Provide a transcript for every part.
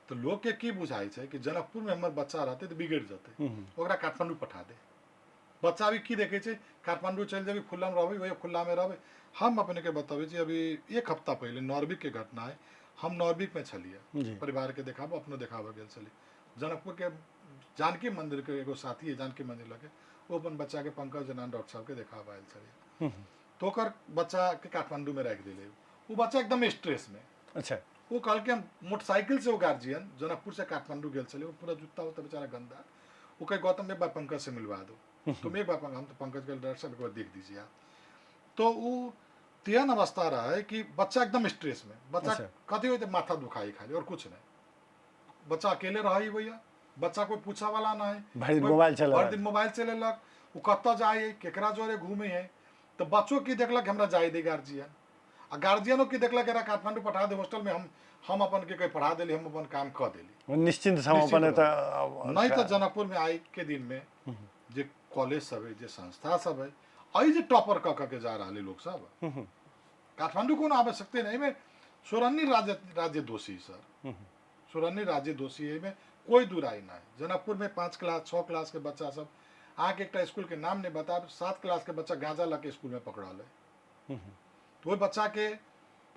तऽ लोकके की बुझाइ छै कि जनकपुरमे हमर बच्चा रहतै तऽ बिगड़ि जेतै, ओकरा काठमाण्डू पठा दे। बच्चा भी की देखै छै, काठमाण्डू चलि जेबै, खुल्लामे रहबै, वही खुल्लामे रहबै। हम अपनेके बतबै छी, अभी एक हफ्ता पहिले नॉर्विकके घटना है, हम नॉर्विकमे छलियै, परिवारके देखाबऽ अपनो देखाबऽ गेल छलियै। जनकपुरके जानकी मन्दिरके एगो साथी है जानकी मन्दिर लगे, ओ अपन बच्चाके पंकज जनान डॉक्टर साहबके देखाबऽ आयल छलियै, तऽ ओकर बच्चाके काठमाण्डूमे राखि देलै। ओ बच्चा एकदम स्ट्रेसमे। ओ कहलकै हम मोटरसाइकिल से, ओ गार्जियन जनकपुर से काठमांडू गेल छलै, ओ पूरा जूता उता बेचारा गंदा। ओ कहे, गौतम, एक बार पंकज से मिलवा दो तुम, एक बार पंकज। हम तो पंकज के, डॉक्टर साहब, एक बार देख दीजिए आप। तो वो तेहन अवस्था रहे कि बच्चा एकदम स्ट्रेस में बच्चा। कथी होते, माथा दुखाई खाली और कुछ नहीं। बच्चा अकेले रही भैया, बच्चा कोई पूछा वाला नहीं। भरि दिन मोबाइल चलेलक। भरि दिन मोबाइल चलेलक। ओ कतऽ जाइ है, केकरा जोरे घूमे है। तऽ बच्चो की देखलक, हमरा जाय दे गार्जियन। आ गार्जियनो की देखलक, एकरा काठमांडू पठा दे हॉस्टल में, हम अपन के कहीं पढ़ा देली, हम अपन काम कऽ देली। निश्चिंत हम निश्चिंत अपन एतऽ। नहीं तऽ जनकपुर में आइ के दिन में जे कॉलेज सब है, जे संस्था सब है, एहि जे टॉपर कऽ कऽ के जा रहल है लोग सब, काठमांडू कोनो आवश्यकते नहीं। एहिमे सोरन्नी राज्य राज्य दोषी सर, सोरन्नी राज्य दोषी, एहिमे कोई दुराई नहीं। जनकपुर में 5 क्लास, 6 क्लास के बच्चा सब, अहाँके एकटा स्कूल के नाम नहीं बतायब, 7 क्लास के बच्चा गांजा लऽ के स्कूल में पकड़ल है। तो ओहि बच्चा के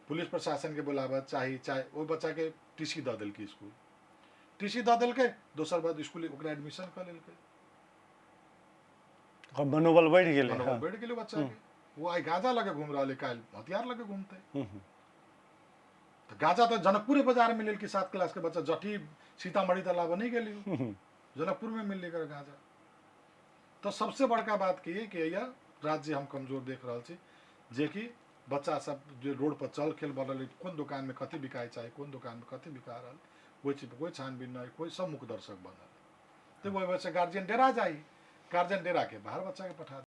पुलिस प्रशासन के बुलाबऽ चाही, चाहे ओहि बच्चा के टीसी दऽ देलकै स्कूल, टीसी दऽ देलकै, दोसर बात स्कूल ओकरा एडमिशन कऽ लेलकै। ओकर मनोबल बढ़ि गेलै। मनोबल बढ़ि गेलै बच्चा के। ओ आइ गांजा लऽ के घूम रहल है, काल्हि हथियार लऽ के घूमतै। तऽ गांजा तऽ जनकपुरे बाजार में लेलकै 7 क्लास के बच्चा। जटी सीतामढ़ी तऽ लाबऽ नहि गेली, जनकपुर में मिललै एकर गांजा। तऽ सबसे बड़का बात की है कि या राज्य हम कमजोर देख रहल छी, जेकि बच्चा सब जे रोड पर चल खेल बढ़ल है, कोन दुकान में कथी बिकाइ चाही, कोन दुकान में कथी बिका रहल, ओहि चीज पर कोई छानबीन नहि, कोई सब मुख दर्शक बनल। तऽ ओहि वजह से गार्जियन डेरा जाइ, गार्जियन डेरा के बाहर बच्चा के पठा दे।